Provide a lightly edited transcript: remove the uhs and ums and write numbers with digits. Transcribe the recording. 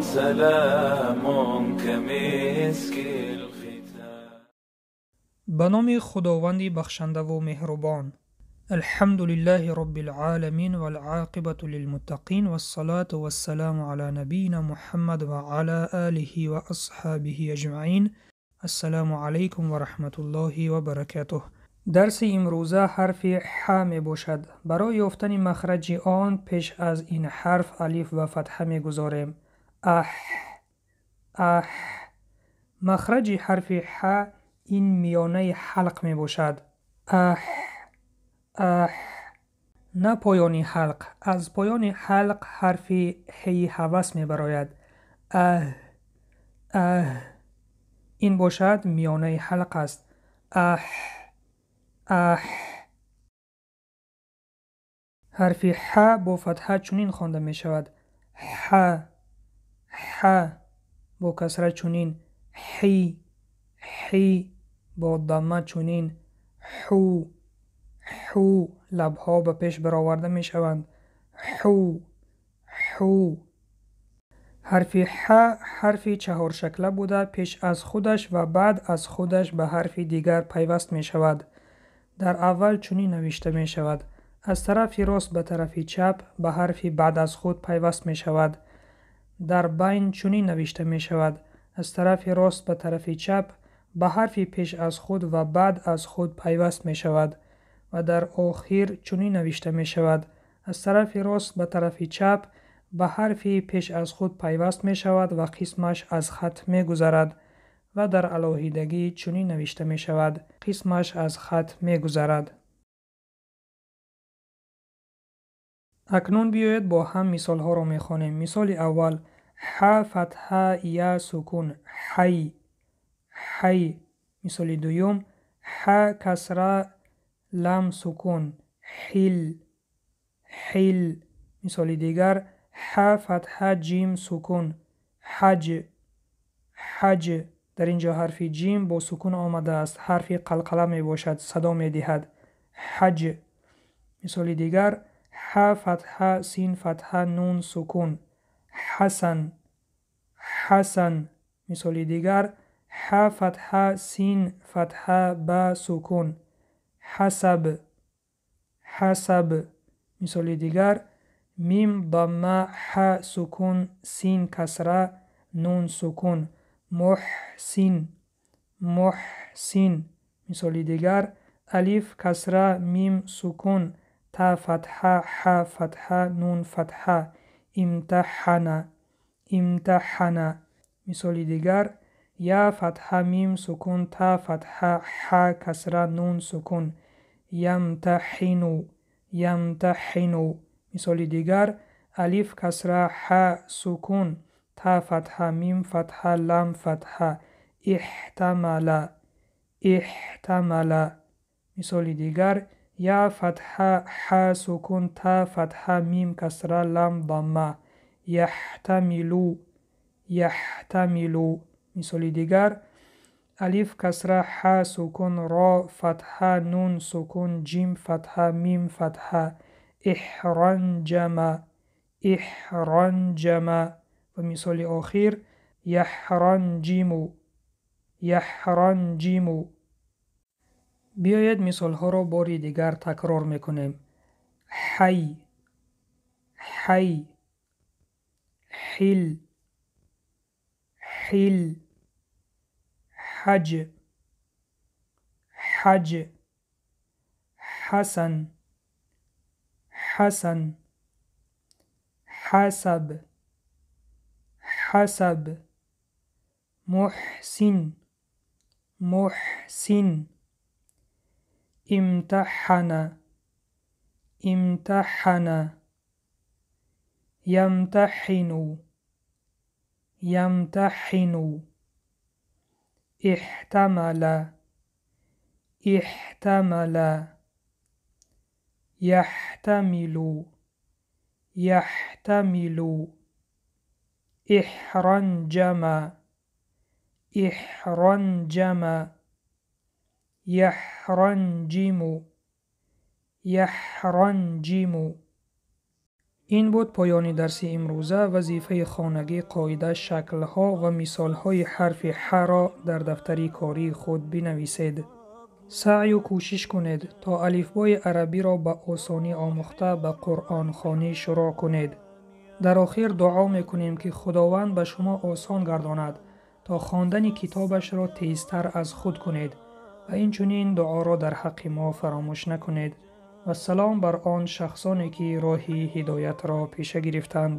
سلام كمسك الختام. Ба номи Худованди бахшандаву меҳрубон. Алҳамду лиллаҳи роббил оламин вал оқибату лилмуттақин вассалату вассаламу ала набийина Муҳаммад ва ала олиҳи ва асҳобиҳи аҷмаин. Ассалому алайкум ва раҳматуллоҳи ва баракатуҳ. Дарси имрӯза ҳарфи ҳа мебошад. Барои ёфтани махраҷи он пеш аз ин ҳарф алиф ва фатҳа мегузорем. Аҳ, аҳ. Махраҷи ҳарфи ҳа ин миёнаи ҳалқ мебошад. Аҳ, аҳ. На поёни ҳалқ. Аз поёни ҳалқ ҳарфи ҳеи ҳавас мебарояд. Аҳ, аҳ. Ин бошад миёнаи ҳалқ аст. Аҳ, аҳ. Ҳарфи ҳа бо фатҳа чунин хонда мешавад. Ҳа, ҳа. Бо касра чунин ҳи, ҳи. Бо дамма чунин ҳу, ҳу. Лабҳо ба пеш бароварда мешаванд. Ҳу, ҳу. Ҳарфи ҳа ҳарфи чаҳоршакла буда, пеш аз худаш ва баъд аз худаш ба ҳарфи дигар пайваст мешавад. Дар аввал чунин навишта мешавад. Аз тарафи рост ба тарафи чап ба ҳарфи баъд аз худ пайваст мешавад. Дар байн чунин навишта мешавад. Аз тарафи рост ба тарафи чап ба ҳарфи пеш аз худ ва баъд аз худ пайваст мешавад ва дар охир чунин навишта мешавад. Аз тарафи рост ба тарафи чап ба ҳарфи пеш аз худ пайваст мешавад ва қисмаш аз хат мегузарад ва дар алоҳидагӣ чунин навишта мешавад. Қисмаш аз хат мегузарад. Акнун биёед бо ҳам мисолҳоро мехонем. Мисоли аввал: ҳа фатҳа я сукун ҳай, ҳай. Мисоли дуюм: ҳа касра лам сукун ҳил, ҳил. Мисоли дигар: ҳа фатҳа ҷим сукун ҳаҷ, ҳаҷ. Дар ин ҷо ҳарфи ҷим бо сукун омадааст. Ҳарфи қалқала мебошад, садо медиҳад. Ҳаҷ. Мисоли дигар: ҳа фатҳа син фатҳа нун сукун ҳасан, ҳасан. Мисоли дигар: ҳа фатҳа син фатҳа ба сукун ҳасаб, ҳасаб. Мисоли дигар: мим дамма ҳа сукун син касра нун сукун муҳсин, муҳсин. Мисоли дигар: алиф касра мим сукун та фатҳа ҳа фатҳа нун фатҳа имтаҳана, имтаҳана. Мисоли дигар: я фатҳа мим сукун та фатҳа ҳа касра нун сукун ямтаҳину, ямтаҳину. Мисоли дигар: алиф касра ҳа сукун та фатҳа мим фатҳа лам фатҳа иҳтамала, иҳтамала. Мисоли дигар: я фатҳа ҳа сукун та фатҳа мим касра лам дамма яҳтамилу, яҳтамилу. Мисоли дигар: алиф касра ҳа сукун ро фатҳа нун сукун ҷим фатҳа мим фатҳа иҳранҷама, иҳранҷама. Ва мисоли охир: яҳранҷиму, яҳранҷиму. Биёед мисолҳоро бори дигар такрор мекунем. Ҳай, ҳай, ҳил, ҳил, ҳаҷ, ҳаҷ, ҳасан, ҳасан, ҳасаб, ҳасаб, муҳсин, муҳсин, имтаҳана, имтаҳана, ямтаҳину, ямтаҳину, иҳтамала, иҳтамала, яҳтамилу, яҳтамилу, иҳранҷама, иҳранҷама, яҳранҷиму, яҳранҷиму. Ин буд поёни дарси имрӯза. Вазифаи хонагӣ: қоида, шаклҳо ва мисолҳои ҳарфи ҳ-ро дар дафтари кории худ бинависед. Саъю кӯшиш кунед, то алифбои арабиро ба осонӣ омӯхта, ба қуръонхонӣ шурӯъ кунед. Дар охир дуо мекунем, ки Худованд ба шумо осон гардонад, то хондани китобашро тезтар аз худ кунед ва инчунин дуоро дар ҳаққи мо фаромӯш накунед. Вассалом бар он шахсоне, ки роҳи ҳидоятро пеша гирифтанд.